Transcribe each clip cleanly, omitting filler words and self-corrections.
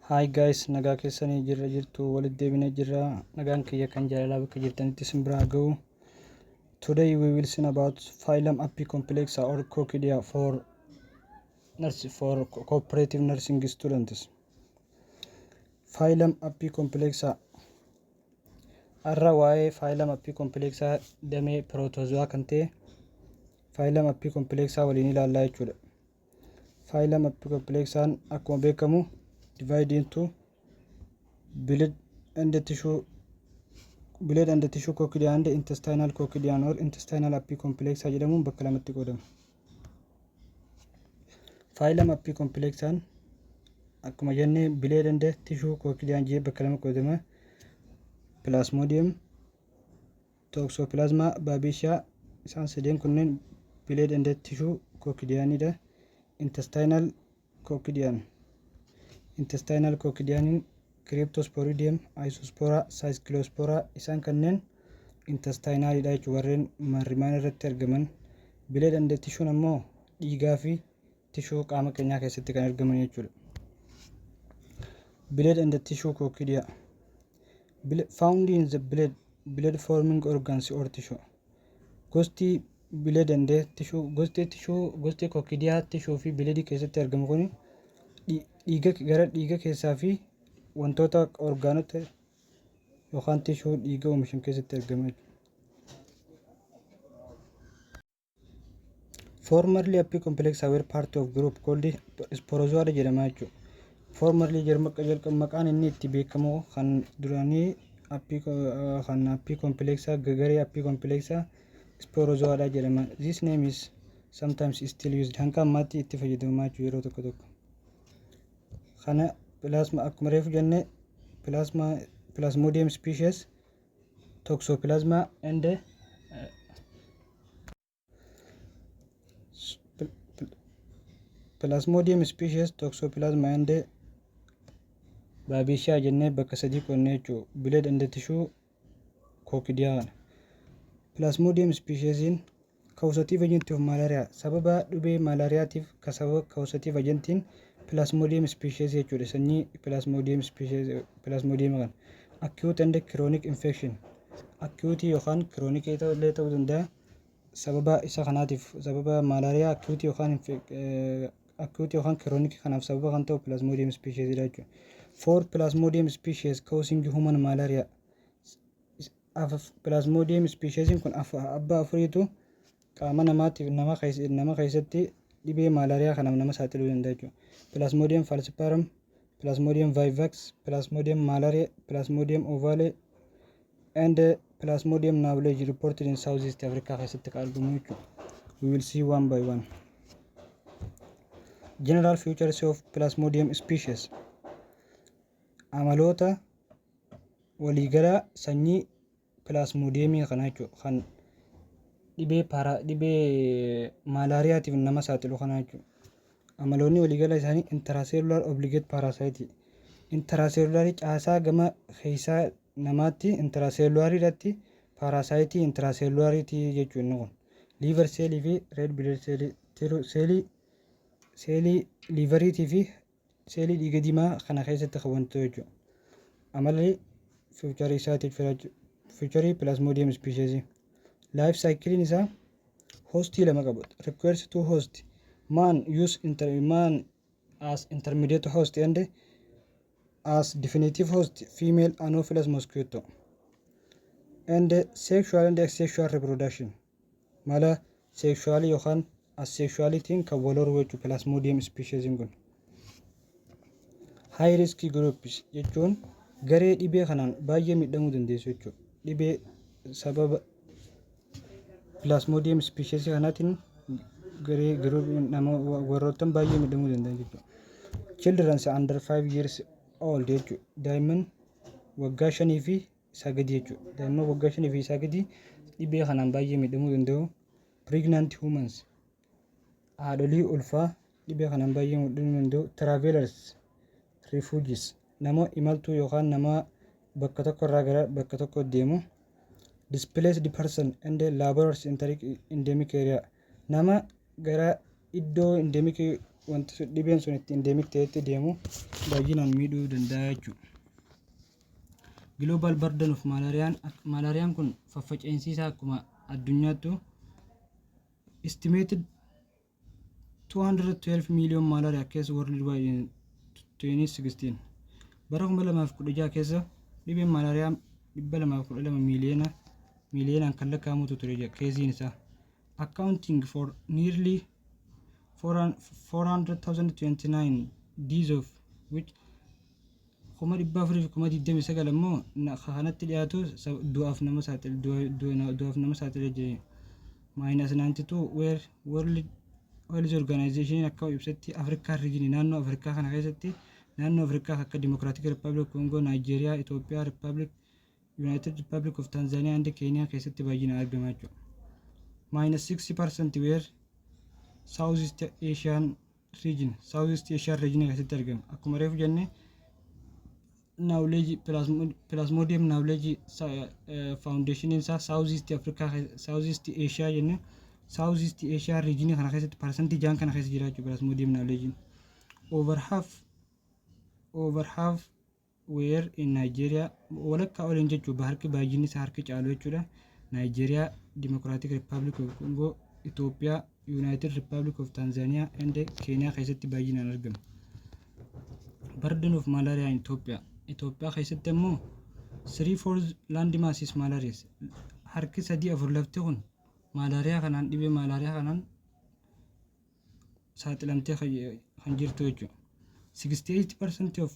Hi guys, nagaa keessanii jirra jirtu walitti deebinee jirra. Nagaan kiyya kan jaalalaa bakka jirtanitti isin biraa ga'u. Today we will see about phylum Apicomplexa or Coccidia for nurse for cooperative nursing students. Phylum Apicomplexa har'a waa'ee phylum Apicomplexa damee protozoa kan ta'e phylum Apicomplexa waliin ilaallaa jechuudha. Phylum Apicomplexaan akkuma beekamu divide into blood and tissue, blood and tissue coccidia and intestinal coccidia or intestinal Apicomplexa jedhamuun bakka lamatti qoodama. Phylum Apicomplexaan akkuma jenne blood and tissue coccidia jee bakka lama qoodama. Plasmodium, Toxoplasma, Babesia isaan sadeen kunneen blood and tissue coccidianidha. Intestinal coccidian. Intestinal coccidianiin Cryptosporidium, Isospora, Cyclospora isaan kanneen intestinalidha jechuudha, warreen marrimaan irratti argaman. Blood and tissue ammoo dhiigaa fi tissue qaama keenyaa keessatti kan argaman jechuudha. Blood and tissue coccidia found in the blood, blood forming organs or tissue. Gosti blood and tissue, gosti tissue, gosti coccidia tissue fi blood keessatti argamu kun dhiiga gara dhiiga keessaa fi wantoota orgaanota yookaan tissue dhiiga oomishan keessatti argama jechuudha. Formerly Apicomplexa were part of group called Sporozoa jedhama jechuudha. Formerly jalqaba maqaan inni itti beekamu kan duraanii kan Apicomplexa garee Apicomplexa Sporozoa jedhama. This name is sometimes still used, hanga ammaatti itti fayyadamamaa jechuudha yeroo tokko tokko. Kana plasma akkuma reefu jenne plasma, Plasmodium species, Toxoplasma and Plasmodium species, Toxoplasma and Babesia jennee bakka sadii qoonnee jechuudha. Blood and tissue coccidia kana. Plasmodium speciesiin causative agent of malaria, sababa dhibee malaariyaatiif ka sababa causative agentiin Plasmodium species jechuudha. Sanyii Plasmodium species, Plasmodium kana. Acute and chronic infection. Acute yookaan chronic illee ta'uu danda'a. Sababa isa kanaatiif, sababa malaariyaa acute yookaan chronic kanaaf sababa kan ta'u Plasmodium species dha jechuudha. Four Plasmodium species causing human malaria. Plasmodium species kun abbaa afuriitu qaama namaatiif nama keessatti dhibee malaariyaa kanaaf nama saaxiluu danda'a jechuudha. Plasmodium falciparum, Plasmodium vivax, Plasmodium malariae, Plasmodium ovale and Plasmodium knowlesi reported in Southeast Africa keessatti kan argamu jechuudha. We will see one by one. General features of Plasmodium species. Amaloota waliigalaa sanyii Plasmodiumii kana jechuudha. Kan dhibee malaariyaatiif nama saaxilu kana jechuudha. Amaloonni waliigalaa isaanii intracellular obligate parasite. Intracellular, caasaa gama keessaa namaatti intracellular irratti parasite intracellularitii jechuudha inni kun. Liver cellii fi red blood cellii, seelii liveriitii fi seelii dhiiga diimaa kana keessatti kan wantoota jechuudha. Amalli featurii isaati, featurii Plasmodium species. Life cyclein isaa hostii lama qaba. Requires two host. Man use inter, man as intermediate host and as definitive host female Anopheles mosquito. And sexual and asexual reproduction. Mala sexualii yookaan asexualitiin kan wal horu jechuudha Plasmodium species kun. High risk groups jechuun garee dhibee kanaan baay'ee miidhamuu dandeessu jechuudha. Dhibee sababa Plasmodium species kanaatiin garee group nama warroottan baay'ee miidhamuu danda'an jechuudha. Children under 5 years old jechuudha. Daa'imman waggaa 5 fi isaa gadi jechuudha. Daa'imman waggaa 5 fi isaa gadi dhibee kanaan baay'ee miidhamuu danda'u. Pregnant humans, haadholii ulfaa dhibee kanaan baay'ee miidhamuu danda'u. Travelers, refugees, nama imaltuu yookaan nama bakka tokko irraa gara bakka tokko deemu. Displaced person and laborers in endemic area, nama gara iddoo endemic Wanti dhibeen sun itti endemic ta'etti deemu baay'inaan miidhuu danda'a jechuudha. Global burden of malariyaan, malariyaan kun faffaca'insi isaa akkuma addunyaattu estimated 212 million malaria case worldwide in 2016. Bara 2016 keessa dhibeen malaariyaa 212 miiliyoona miiliyoonaan kan lakkaa'amutu ture caseiin isaa. Accounting for nearly 400,029 deaths, of which 429,000 immoo kanatti dhiyaatu du'aaf nama saaxile jire. Minus 92 where World Health Organization akka ibsetti Afrikaa region, naannoo Afrikaa kana keessatti, naannoo Afrikaa akka Democratic Republic Congo, Nigeria, Ethiopia Republic, United Republic of Tanzania and Kenya keessatti baay'inaan argama jechuudha. Minus 60% were Southeast Asian region, Southeast Asian region keessatti argama. Akkuma reefu jenne, knowledge Plasmodium knowledge foundation isaa Southeast Africa, Southeast Asia jenne, Southeast Asia region kana keessatti 6% kana keessa jira jechuudha Plasmodium knowledge. Over half were in Nigeria, walakkaa oliin jechuudha, harki baay'inni isaa harki caalu jechuudha. Nigeria, Democratic Republic of Congo, Ethiopia, United Republic of Tanzania and Kenya keessatti baay'inaan argama. Burden of malaria in Ethiopia. Itoophiyaa keessatti ammoo three fourth land mass is malaria. Harki sadii afur lafti kun malaariyaa kanaan, dhibee malaariyaa kanaan saaxilamtee kan jirtu jechuudha. 68% of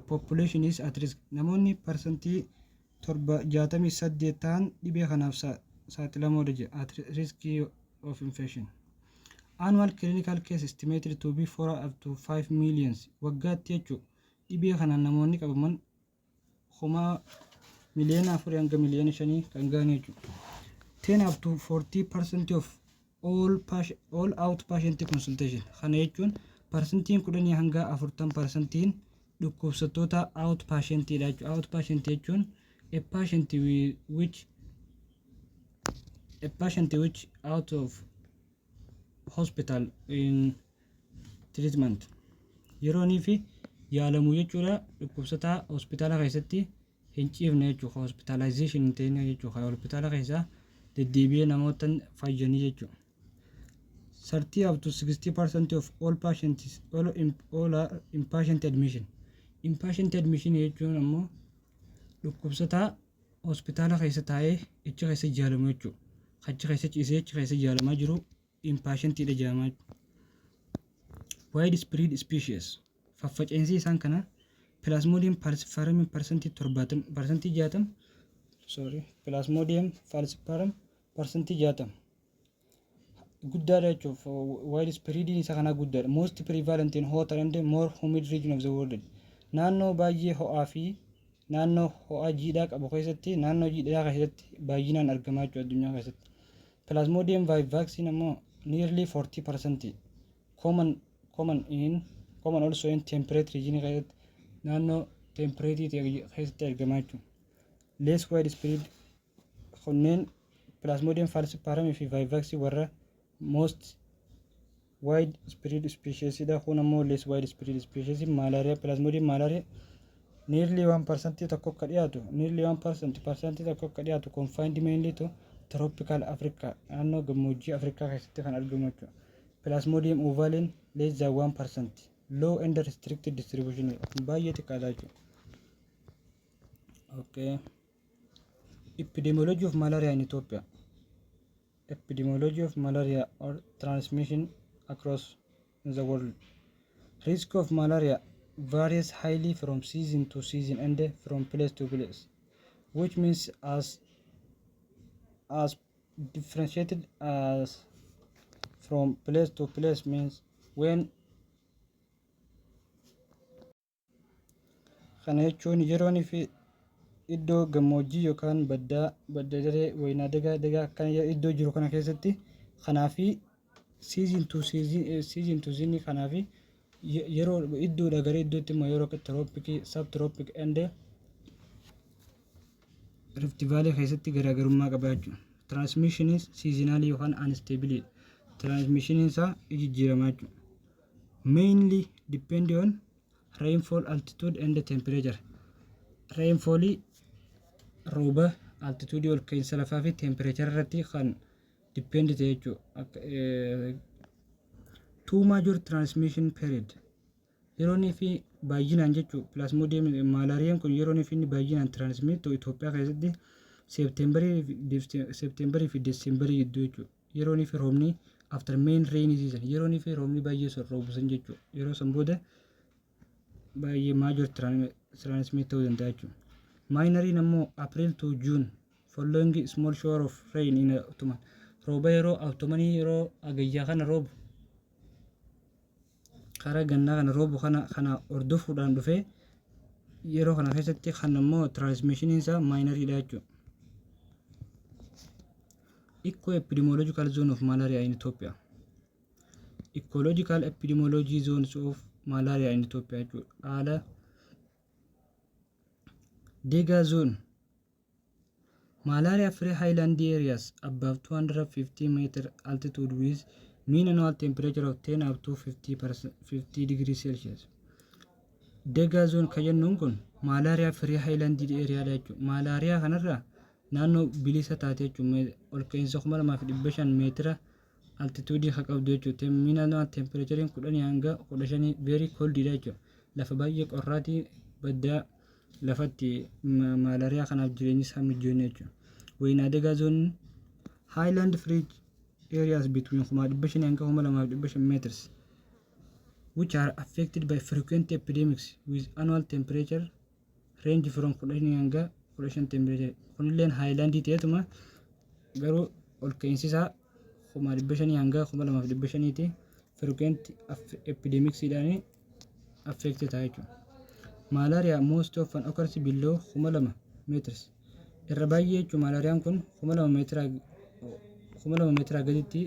population is at risk. Namoonni 68% ta'an dhibee kanaaf saaxilamoodha jedha. At risk of infection. Annual clinical case estimated to be 4 up to 5 millions. Waggaatti jechuudha. Dhibee kanaan namoonni qabaman 4 miliyoona hanga miliyoona 5 kan gahan jechuudha. 10 up to 40% of all outpatient consultation. Kana jechuun 10% hanga 40%iin dhukkubsattoota outpatientidha jechuudha. Outpatient jechuun a patient which out of hospital in treatment, yeroonii fi yaalamuu jechuudha, dhukkubsataa hospitaala keessatti hin ciifne jechuudha, hospitalization hin ta'in jechuudha, hospitaala keessaa deddeebi'ee namoota fayyanii jechuudha. 30 up to 60% of all patients all are inpatient admission. Inpatient admission jechuun ammoo dhukkubsataa hospitaala keessa taa'ee achi keessa yaalamu jechuudha. Achi keessa ciisee achi keessa yaalamaa jiru inpatientidha jedhama. Widespread species, faffaca'insi isaan kana Plasmodium falciparum 70%, 60%, sorry, Plasmodium falciparum 60% guddaadha jechuuf. Widespread isa kanaa guddaadha. Most prevalent in hotter and more humid region of the world. Naannoo baay'ee ho'aa fi naannoo ho'aa jiidhaa qabu keessatti, naannoo jiidhaa keessatti baay'inaan argamaa jechuudha addunyaa keessatti. Plasmodium vivax ammoo nearly 40%, common also in temperate region keessatti, naannoo temperate keessatti argamaa jechuudha. Less widespread kunneen Plasmodium falciparum fi vivax warra most widespread species dha. Kun ammoo less widespread species. Malaria, Plasmodium malaria nearly 1% tokko akka dhiyaatu, nearly 1%, 1% akka dhiyaatu, confined mainly to tropical Africa, naannoo gammoojjii Afrikaa keessatti kan argamu jechuudha. Plasmodium ovale less than 1%, low and restricted distribution, kun baay'ee xiqqaadha jechuudha. Okay. Epidemiology of malaria in Ethiopia. Epidemiology of malaria or transmission across the world. Risk of malaria varies highly from season to season and from place to place, which means as differentiated as from place to place means when. Kana jechuun yeroonii fi iddoo gammoojjii yookaan baddaa, badda daree, wayinaa dagaa, dagaa akkana iddoo jiru kana keessatti, kanaa fi season to season, season to season, kanaa fi yeroo iddoodha gara iddootti immoo yeroo tropic, subtropic and Rift Valley keessatti garaagarummaa qaba jechuudha. Transmission seasonal yookaan unstable. Transmission isaa jijjiiramaa jechuudha. Mainly depend on rainfall, altitude and temperature. Rainfallii, rooba, altitude, ol ka'iinsa lafaa fi temperature irratti kan depend ta'e jechuudha. Two major transmission period, yeroo inni fi baay'inaan jechuudha. Plasmodium maalaariyaan kun yeroo inni fi baay'inaan transmit ta'u Itoophiyaa keessatti Septemberii fi Decemberii gidduu jechuudha. Yeroo inni fi roobni, after main rainy season, yeroo inni fi roobni baay'ee son roobu san jechuudha. Yeroo san booda baay'ee major transmit ta'uu danda'a jechuudha. Minoriin ammoo April to June, following small shower of rain in autumn. Rooba yeroo autumnii, yeroo agayyaa kana roobu, karaa gannaa kana roobu kana hordofuudhaan dhufee yeroo kana keessatti kan ammoo transmissioniin isaa minoriidha jechuudha. Eco epidemiological zone of malaria in Ethiopia. Ecological epidemiology zones of malaria in Ethiopia jechuudha. Haala Dega zone, malaria free highland areas above 250 meter altitude with mean annual temperature of 10 up to 50 degree Celsius. Dega zone kan jennuun kun malaria free highland area dha jechuudha. Malaariyaa kanarraa naannoo bilisa taate jechuudha. Ol ka'iinsa 2500 meetira altitude kan qabdu jechuudha. Mean annual temperature 10 hanga 15, very cold dha jechuudha. Lafa baay'ee qorraatii baddaa lafatti malaariyaa kanaaf jireenyi isaa mijoonni jechuudha. Wayinaa Degaa zone, highland free areas between 500,000 hanga 2500 meters which are affected by frequent epidemics with annual temperature range from 10 hanga 15 temperature. Kunilleen highlandii ta'etuma garuu ol ka'iinsi isaa 500,000 hanga 2500ti, frequent epidemicsiidhaan affected ta'a jechuudha. Malaria most often occurs below 2000 meters. Irra baay'ee jechuun malaariyaan kun 2000 meetira gaditti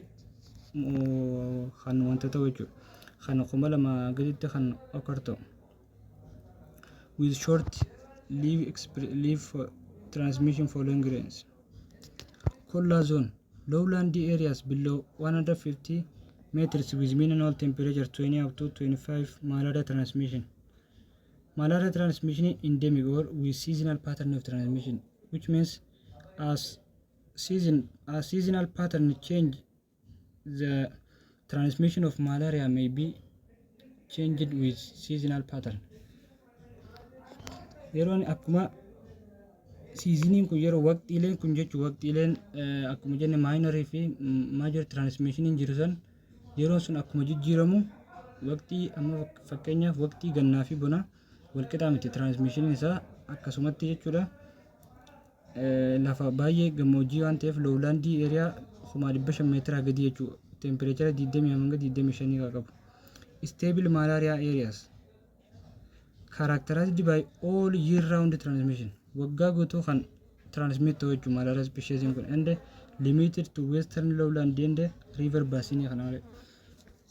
kan wanta ta'u jechuudha. Kan 2000 gaditti kan occur ta'u. With short live for transmission following rains. Kolla zone, lowland areas below 150 meters with minimal temperature 20 up to 25, malaria transmission. Malaria transmission endemic or with seasonal pattern of transmission, which means as seasonal pattern change, the transmission of malaria may be changed with seasonal pattern. Yeroon akkuma seasoniin kun, yeroo waqtiileen kun jechuun waqtiileen akkuma jenne minorii fi major transmissioniin jiru san, yeroon sun akkuma jijjiiramu, waqtii amma fakkeenyaaf waqtii gannaa fi bona walqixaa miti transmissioniin isaa akkasumatti jechuudha. Lafa baay'ee gammoojjii waan ta'eef, lowlandii area 500,000 meetira gadi jechuudha. Temperature 20 hanga 25 kan qabu. Stable malaria areas characterized by all year round transmission. Waggaa guutuu kan transmit ta'u jechuudha malaria species kun, and limited to western lowland and river basin kana malee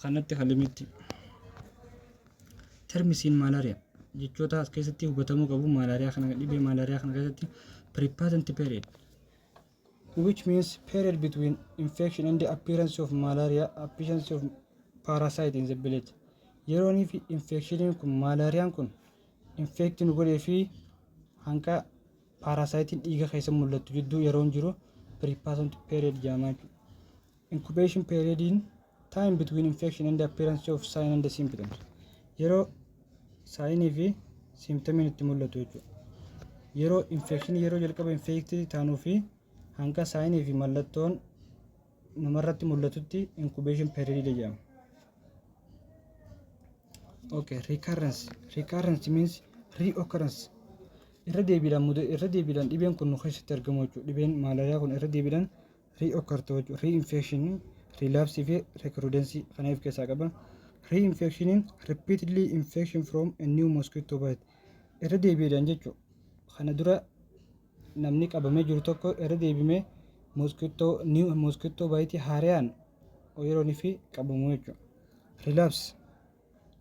kanatti kan limit. Terms in malaria, jechoota as keessatti hubatamuu qabu malaariyaa kana, dhibee malaariyaa kana keessatti: prepatent period, which means period between infection and the appearance of malaria, appearance of parasite in the blood. Yeroonii fi infectioniin kun, malaariyaan kun infect nu godhee fi hanga parasiteiin dhiiga keessa mul'atu jidduu yeroon jiru prepatent period jedhama jechuudha. Incubation period in time between infection and the appearance of sign and the symptoms. Yeroo signii fi symptomiin itti mul'atu jechuudha. Yeroo infectionii, yeroo jalqaba infectii taanuu fi hanga signii fi mallattoon namarratti mul'atutti incubation period jedhama. Okay, recurrence. Recurrence means reoccurrence. Irra deebiidhaan irra deebiidhaan dhibeen kun nu keessatti argamu jechuudha. Dhibeen malaariyaa kun irra deebiidhaan reoccur ta'u jechuudha. Reinfection, relapse fi recrudescence kana of keessaa qaba. Reinfectioniin repeatedly infection from a new mosquito bite. Irra deebiidhaan jechuudha. Kana dura namni qabamee jiru tokko irra deebimee mosquito, new mosquito bite haaraan yeroo inni fi qabamu jechuudha. Relapse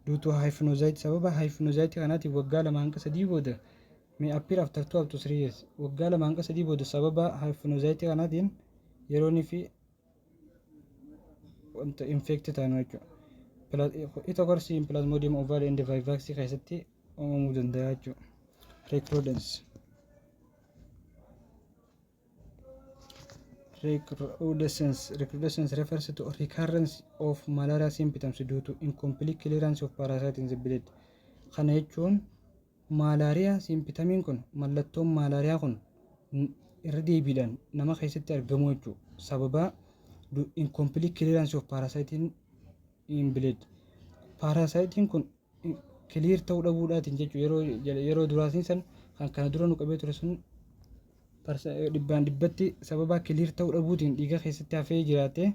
due to hypnozoite, sababa hypnozoite kanaatiin waggaa 2 hanga 3 booda, may appear after 2 up to 3 years, waggaa 2 hanga 3 booda sababa hypnozoite kanaatiin yeroo inni fi wanta infect ta'an jechuudha. It occurs in Plasmodium ovale and vivax keessatti uumamuu danda'a jechuudha. Recrudescence. Recrudescence. Recrudescence refers to recurrence of malaria symptoms due to incomplete clearance of parasite in the blood. Kana jechuun maalaariyaa symptomiin kun, mallattoon maalaariyaa kun irra deebiidhaan nama keessatti argamu jechuudha. Sababa incomplete clearance of parasite in blood. Parasiteiin kun clear ta'uu dhabuudhaatiin jechuudha. Yeroo duraatiin san kan kana dura nu qabee ture sun dhibbaan dhibbatti sababa clear ta'uu dhabuutiin dhiiga keessatti hafee jiraate,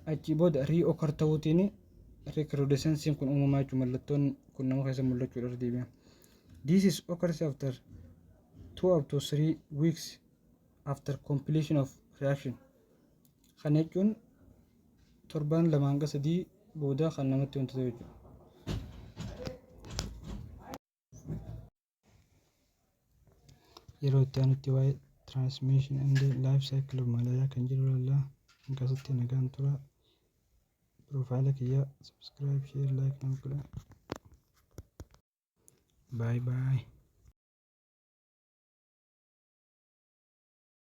achi booda reoccur ta'uutiin recrudescenceiin kun uumamaa jechuudha. Mallattoon kun nama keessa mul'achuudha irra deebi'a. This is occurs after 2 up to 3 weeks after completion of reaction. Kana jechuun torbaan 2 hanga 3 booda kan namatti wanta ta'u jechuudha. Yeroo itti aanutti waa'ee transmission and life cycle of malaria kan jedhu ilaalla. Akkasitti nagaan tura. Profile kiyya subscribe, share, like nama godha. Bye bye.